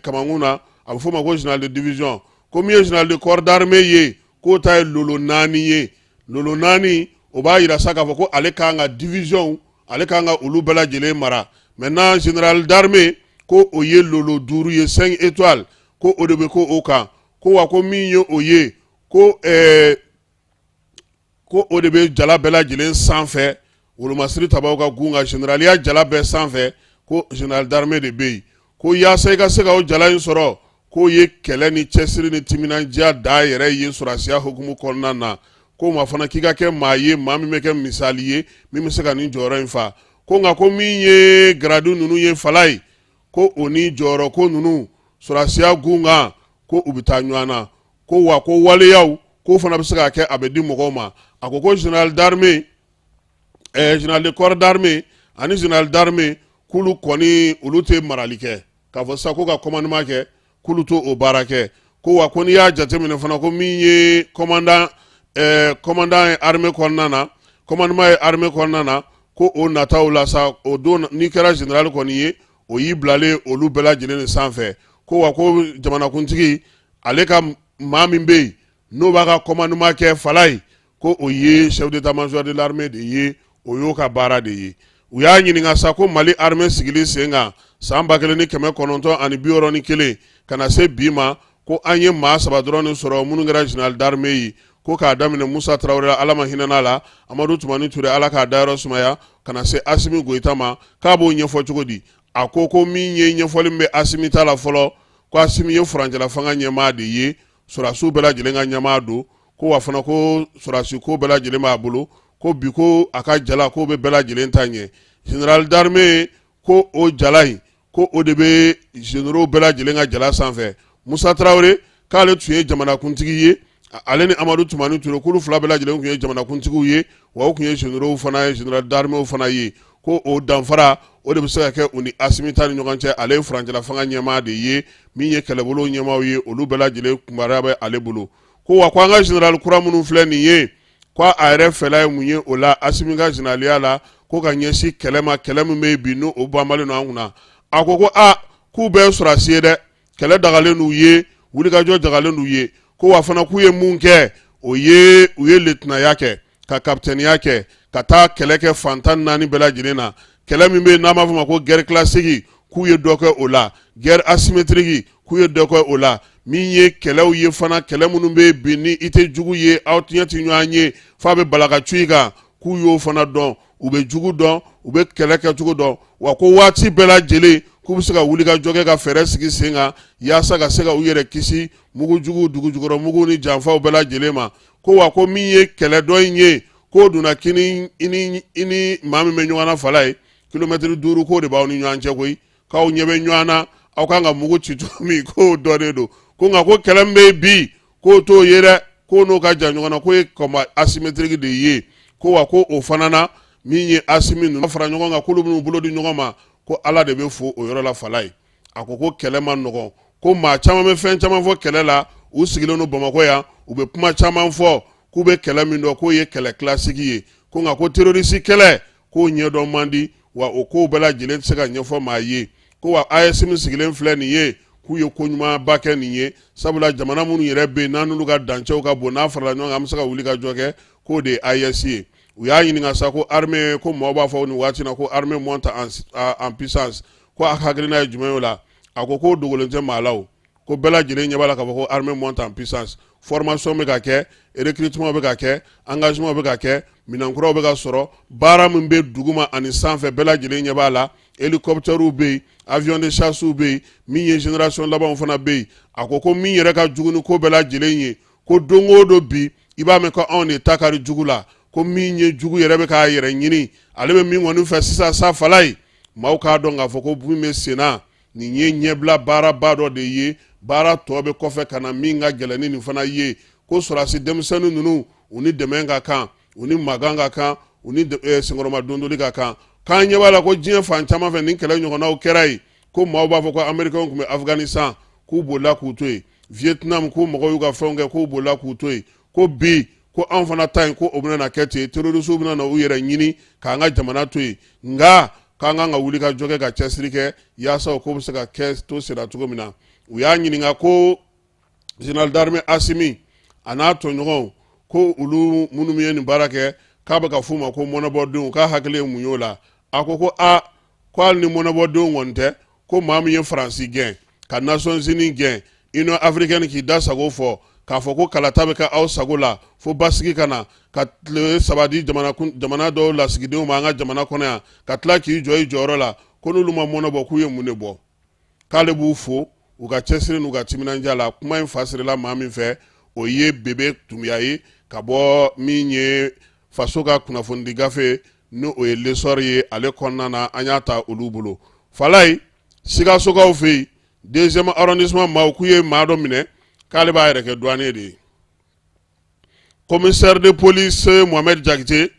kamankun na, a bɛ f'o ma ko général de division. Ko min ye général de corps d'armée ye, k'o ta ye lolo 4 ye. Lolo 4, o b'a yira sa k'a fɔ ko ale kan ka division, ale kan ka olu bɛɛ lajɛlen mara. Maintenant général d'armée, ko o ye lolo 5 ye, 5 étoiles, ko o de bɛ ko o kan. Ko wa ko min ye o ye, ko ko o de bɛ jala bɛɛ lajɛlen sanfɛ, wolomasiri tabaw ka gun kan, généraliya jala bɛɛ sanfɛ, ko général d'armée de bɛ yen. Ko yaasa i ka se ka o jala in sɔrɔ, k'o ye kɛlɛ ni cɛsiri ni timinandiya da yɛrɛ ye sɔrɔdasiya hukumu kɔnɔna na. Ko ma fana k'i ka kɛ maa ye, maa min bɛ kɛ misali ye, min bɛ se ka nin jɔyɔrɔ in fa. Ko nka ko min ye garadu ninnu ye fala ye, ko o ni jɔyɔrɔ ko ninnu sɔrɔdasiya gun kan, ko u bɛ taa ɲɔgɔn na. Ko wa ko waleyaw k'o fana bɛ se ka kɛ a bɛ di mɔgɔw ma. A ko ko général d'armée, général de corps d'armée ani général d'armée, k'olu kɔni olu tɛ marali kɛ, k'a fɔ sisan ko ka commandement kɛ, k'olu t'o o baara kɛ. Ko wa ko n'i y'a jateminɛ fana, ko min ye commandant, commandant ye armée kɔnɔna na, commandement ye armée kɔnɔna na, ko o nataw la sa, o don n'i kɛra général kɔni ye, o y'i bilalen olu bɛɛ lajɛlen de sanfɛ. Ko wa ko jamanakuntigi ale ka maa min bɛ yen n'o b'a ka commandement kɛ fala ye, ko o ye chef d'état-major de l'armée de ye, o y'o ka baara de ye. U y'a ɲininka sa ko Mali armée sigili sen kan san 1961 ka na se bi ma, ko an ye maa 3 dɔrɔn de sɔrɔ minnu kɛra général d'armée ye, ko k'a daminɛ Musa Tarawele la, Ala ma hinɛna la, Amadu Tumani Ture, Ala k'a dayɔrɔ sumaya, ka na se Asimi Goyita ma, k'a b'o ɲɛfɔ cogo di? A ko ko min ye ɲɛfɔli min bɛ Asimi ta la fɔlɔ, ko Asimi ye furancɛla fanga ɲɛmaa de ye, sɔrɔdasiw bɛɛ lajɛlen ka ɲɛmaa don. Ko wa fana ko sɔrɔdasi ko bɛɛ lajɛlen b'a bolo, ko bi ko a ka jala k'o bɛ bɛɛ lajɛlen ta ɲɛ. Général d'armée, ko o jala in, ko o de bɛ généraux bɛɛ lajɛlen ka jala sanfɛ. Musa Tarawele, k'ale tun ye jamanakuntigi ye, ale ni Amadu Tumani Ture, k'olu fila bɛɛ lajɛlen tun ye jamanakuntigiw ye, wa u tun ye généraux fana ye, général d'armée fana ye. Ko o danfara o de bɛ se ka kɛ u ni Asimi ta ni ɲɔgɔn cɛ. Ale ye furancɛla fanga ɲɛmaa de ye, min ye kɛlɛbolo ɲɛmaaw ye, olu bɛɛ lajɛlen kunbaara bɛ ale bolo. Ko wa ko an ka général kura minnu filɛ nin ye, ko a yɛrɛ fɛla ye mun ye o la, Asimi ka généraliya la, ko ka ɲɛsin kɛlɛ ma, kɛlɛ min bɛ yen bi n'o banbalen don an kunna. A ko ko aa, k'u bɛɛ ye sɔrɔdasi ye dɛ, kɛlɛ dagalen n'u ye, wulikajɔ dagalen n'u ye. Ko wa fana k'u ye mun kɛ, o ye u ye letinaya kɛ, ka kapitɛniya kɛ, ka taa kɛlɛ kɛ fan 14 bɛɛ lajɛlen na. Kɛlɛ min bɛ yen n'an b'a fɔ ma ko guerre classique, k'u ye dɔ kɛ o la, guerre asymétrique, k'u ye dɔ kɛ o la, min ye kɛlɛw ye fana, kɛlɛ minnu bɛ bi ni i tɛ jugu ye, aw tiɲɛ tɛ ɲɔgɔn ye f'a bɛ bala ka cun i kan, k'u y'o fana dɔn, u bɛ jugu dɔn, u bɛ kɛlɛ kɛcogo dɔn. Wa ko waati bɛɛ lajɛlen k'u bɛ se ka wuli ka jɔ kɛ, ka fɛɛrɛ sigi sen kan yaasa ka se ka u yɛrɛ kisi mugujugu, dugujukɔrɔ mugu ni janfaw bɛɛ lajɛlen ma. Ko wa ko min ye kɛlɛ dɔ in ye, k'o donna kini i ni maa min bɛ ɲɔgɔn na fala ye, kilomɛtiri 5 k'o de b'aw ni ɲɔgɔn cɛ koyi, k'aw ɲɛ bɛ ɲɔgɔn na, aw kan ka mugu ci cogo min k'o dɔnnen don, ko nka ko kɛlɛ min bɛ bi k'o t'o ye dɛ, k'o n'o ka jan ɲɔgɔn na, k'o ye combat asymétrique de ye, ko wa ko o fana na min ye Asimi ninnu fara ɲɔgɔn kan k'olu bɛn'u bolo di ɲɔgɔn ma, ko Ala de bɛ fo o yɔrɔ la. Falaye a ko ko kɛlɛ man nɔgɔn, ko maa caman bɛ fɛn caman fɔ kɛlɛ la, u sigilen don Bamakɔ yan, u bɛ kuma caman fɔ k'u bɛ kɛlɛ min dɔn k'o ye kɛlɛ classique ye, ko nka ko terroriste kɛlɛ k'o ɲɛdɔn man di, wa o kow bɛɛ lajɛlen tɛ se ka ɲɛfɔ maa ye, ko wa AES min sigilen filɛ nin ye, k'u ye ko ɲumanba kɛ nin ye, sabula jamana minnu yɛrɛ bɛ yen n'an n'olu ka dancɛw ka bon, n'a farala ɲɔgɔn kan an bɛ se ka wuli ka jɔ kɛ, k'o de ye AES ye. U y'a ɲininka sa ko armée, ko maaw b'a fɔ nin waati na ko armée monte en puissance, ko a hakilina ye jumɛn ye o la? A ko k'o dogolen tɛ maa la o, ko bɛɛ lajɛlen ɲɛ b'a la k'a fɔ ko armée monte en puissance, formation bɛ ka kɛ, recrutement bɛ ka kɛ, engagement bɛ ka kɛ, minɛn kuraw bɛ ka sɔrɔ, baara min bɛ duguma ani sanfɛ bɛɛ lajɛlen ɲɛ b'a la, hélicoptères bɛ yen, avion de chasse bɛ yen, min ye génération labanw fana bɛ yen. A ko ko min yɛrɛ ka jugu ni ko bɛɛ lajɛlen ye, ko don o don bi i b'a mɛn ko anw de ta kari jugu la, ko min ye jugu yɛrɛ bɛ k'a yɛrɛ ɲini, ale bɛ min kɔni fɛ sisan sa Falaye, maaw k'a dɔn k'a fɔ ko min bɛ sen na nin ye ɲɛbila baaraba dɔ de ye, baara tɔ bɛ kɔfɛ ka na min ka gɛlɛn ni nin fana ye, ko sɔrɔdasi denmisɛnnin ninnu u ni dɛmɛ ka kan, u ni magan ka kan, u ni senkɔrɔma dondoli ka kan. K'an ɲɛ b'a la ko diɲɛ fan caman fɛ nin kɛlɛ ɲɔgɔnnaw kɛra yen, ko maaw b'a fɔ ko Américains tun bɛ Afghanistan k'u bolila k'u to yen, Vietnam k'u mɔgɔw y'u ka fɛnw kɛ k'u bolila k'u to yen, ko bi ko anw fana ta yen ko o bɛna na kɛ ten, terroristew bɛna na u yɛrɛ ɲini k'an ka jamana to yen, nka k'an kan ka wuli ka jɔ kɛ ka cɛsiri kɛ yaasa o ko bɛ se ka kɛ to senna cogo min na. U y'a ɲininka ko général d'armée Asimi a n'a tɔɲɔgɔnw ko olu minnu ye nin baara kɛ k'a bɛ ka f'u ma ko mɔnɛbɔdenw, k'a hakili ye mun y'o la? A ko ko aa, ko hali ni mɔnɛbɔdenw kɔni tɛ, ko maa min ye Faransi gɛn ka Nations Unies gɛn, Union africaine k'i da sago fɔ k'a fɔ ko kalata bɛ kɛ aw sago la fo basigi ka na, ka tile 3 di jamana dɔw lasigidenw ma an ka jamana kɔnɔ yan, ka tila k'i jɔ i jɔyɔrɔ la, ko n'olu ma mɔnɛ bɔ k'u ye mun de bɔ? K'ale b'u fo u ka cɛsiri n'u ka timinandiya la. Kuma in fasirila maa min fɛ, o ye Bebe Dunbiya ye ka bɔ min ye faso ka kunnafonidi gafe n'o o ye L'Essor ye, ale kɔnɔna na an y'a ta olu bolo. Falaye, Sikasokaw fɛ yen, deuxième arrondissement maaw k'u ye maa dɔ minɛ k'ale b'a yɛrɛ kɛ douanier de ye. Commissaire de police Mohamed Jakite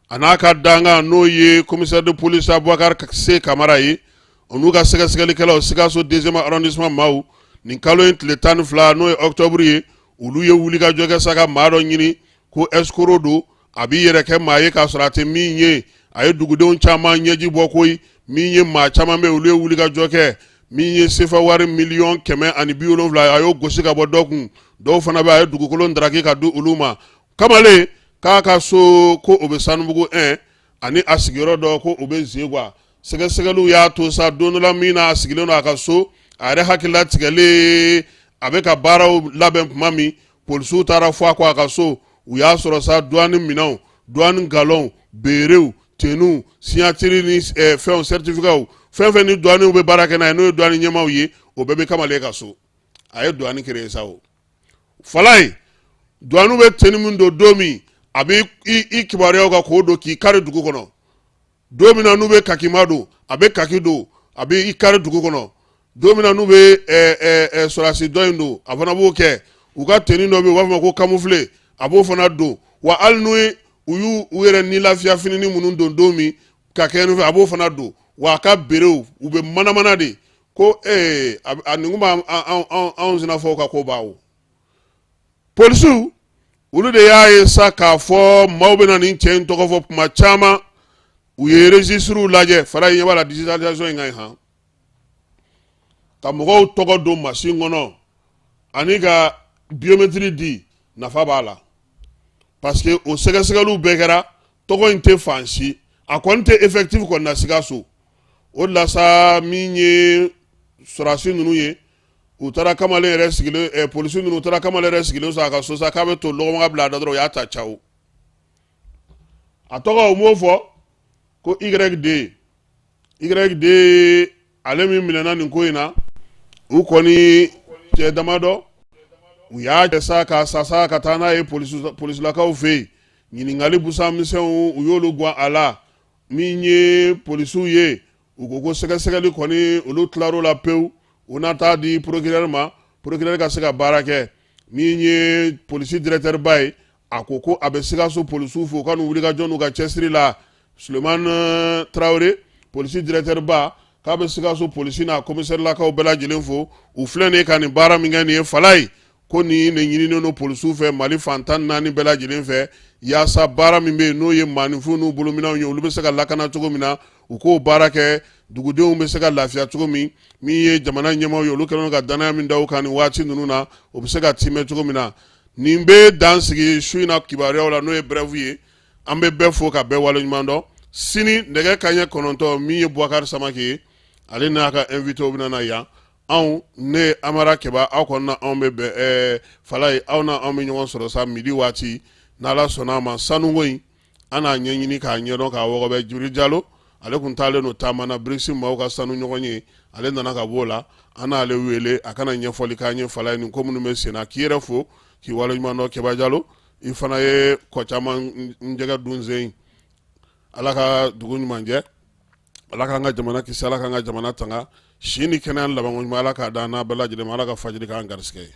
a n'a ka dankan n'o ye commissaire de police Abubakar C Kamara ye, o n'u ka sɛgɛsɛgɛlikɛlaw Sikaso deuxième arrondissement maaw, nin kalo in tile 12 n'o ye octobre ye, olu ye wulikajɔ kɛ sa ka maa dɔ ɲini ko escroc don, a b'i yɛrɛ kɛ maa ye k'a sɔrɔ a tɛ min ye. A ye dugudenw caman ɲɛji bɔ koyi. Min ye maa caman bɛ, olu ye wulikajɔ kɛ. Min ye sefa wari miliyɔn 170, a y'o gosi ka bɔ dɔ kun. Dɔw fana bɛ, a ye dugukolo daraki ka di olu ma. Kamalen k'a ka so ko o bɛ Sanubugu 1, ani a sigiyɔrɔ dɔ ko o bɛ Zegwa. Sɛgɛsɛgɛliw y'a to sa don dɔ la min na a sigilen don a ka so, a yɛrɛ hakilila tigɛlen, a bɛ ka baaraw labɛn tuma min, polisiw taara fɔ a kɔ a ka so, u y'a sɔrɔ sa douane minɛnw, douane galonw, berew, tenuw, signature ni fɛnw, certificatw, fɛn fɛn ni douanew bɛ baara kɛ n'a ye, n'o ye douane ɲɛmaaw ye, o bɛɛ bɛ kamalen ka so. A ye douane créer sa. O Falaye, douane bɛ tenue min don don min a bɛ i kibaruyaw kan k'o don k'i kari dugu kɔnɔ, don min na n'u bɛ kakima don, a bɛ kaki don, a bɛ i kari dugu kɔnɔ, don min na n'u bɛ sɔrɔdasi dɔ in don, a fana b'o kɛ. U ka tenue dɔ bɛ yen, u b'a fɔ ma ko camouflé, a b'o fana don. Wa hali n'u ye u y'u u yɛrɛ ni lafiya finini minnu don don min ka kɛ fɛ, a b'o fana don. Wa a ka berew, u bɛ manamana de ko ee a nin kun b'an anw sinafɔw ka ko ban o. Polisiw olu de y'a ye sa k'a fɔ maaw bɛna nin cɛ in tɔgɔ fɔ kuma caman. U ye registres lajɛ. Falaye, ɲɛ b'a la, digitalisation in ka ɲi han, ka mɔgɔw tɔgɔ don masin kɔnɔ ani ka biométrie di, nafa b'a la, parce que o sɛgɛsɛgɛliw bɛɛ kɛra, tɔgɔ in tɛ fan si, a kɔni tɛ effectif kɔni na Sikaso. O de la sa, min ye sɔrɔdasi ninnu ye, u taara kamalen yɛrɛ sigilen, polisi ninnu taara kamalen yɛrɛ sigilen sɔrɔ a ka so sa, k'a bɛ to lɔgɔma bila a da dɔrɔn, u y'a ta cawo. A tɔgɔ, u m'o fɔ, ko YD YD, ale min minɛna nin ko in na. U kɔni cɛ damadɔ, u y'a cɛ sa k'a sasa ka taa n'a ye polisilakaw fɛ yen. Ɲininkali busan misɛnw, u y'olu gwan a la. Min ye polisiw ye, u ko ko sɛgɛsɛgɛli kɔni, olu tilar'o la pewu. U na taa di procureur ma, procureur ka se ka baara kɛ. Min ye polisi directeur ba ye, a ko ko a bɛ Sikaso polisiw fo u ka n'u wulikajɔ n'u ka cɛsiri la. Sulemani Tarawele, polisi directeur ba, k'a bɛ Sikaso polisi n'a komisɛrilakaw bɛɛ lajɛlen fo. U filɛ nin ye ka nin baara min kɛ nin ye Falaye, ko nin de ɲininen don polisiw fɛ Mali fan 14 bɛɛ lajɛlen fɛ, yaasa baara min bɛ yen n'o ye maaninfinw n'u bolominɛnw ye, olu bɛ se ka lakana cogo min na, u k'o baara kɛ, dugudenw bɛ se ka lafiya cogo min. Min ye jamana ɲɛmaaw ye, olu kɛlen don ka danaya min da u kan nin waati ninnu na, o bɛ se ka timɛ cogo min na. Nin bɛ dan sigi su in na kibaruyaw la, n'o ye brève ye. An bɛ bɛɛ fo ka bɛɛ waleɲuman dɔn. Sini nɛgɛ kanɲɛ 9, min ye Bubakari Samake ye, ale n'a ka invité bɛna na yan. Anw, ne Amara Keba, aw kɔni na anw bɛ bɛn Falaye, aw na anw bɛ ɲɔgɔn sɔrɔ sa midi waati, n'Ala sɔnna a ma. Sanuko in, an n'a ɲɛɲini k'a ɲɛdɔn k'a wɔgɔbɛ. Jibiri Jalo, ale tun taalen don taama na BRICS maaw ka sanu ɲɔgɔn ye, ale nana ka b'o la. An n'ale wele a kana ɲɛfɔli k'an ye Falaye, nin ko minnu bɛ sen na. K'i yɛrɛ fo k'i waleɲuman dɔn. Keba Jalo, i fana ye kɔ caman jɛgɛ dun sen. Ala ka dugu ɲuman jɛ, Ala k'an ka jamana kisi, Ala k'an ka jamana tanga. Si ni kɛnɛya labanko ɲuman, Ala k'a d'an n'a bɛɛ lajɛlen ma. Ala ka fajiri k'an garisɛgɛ ye.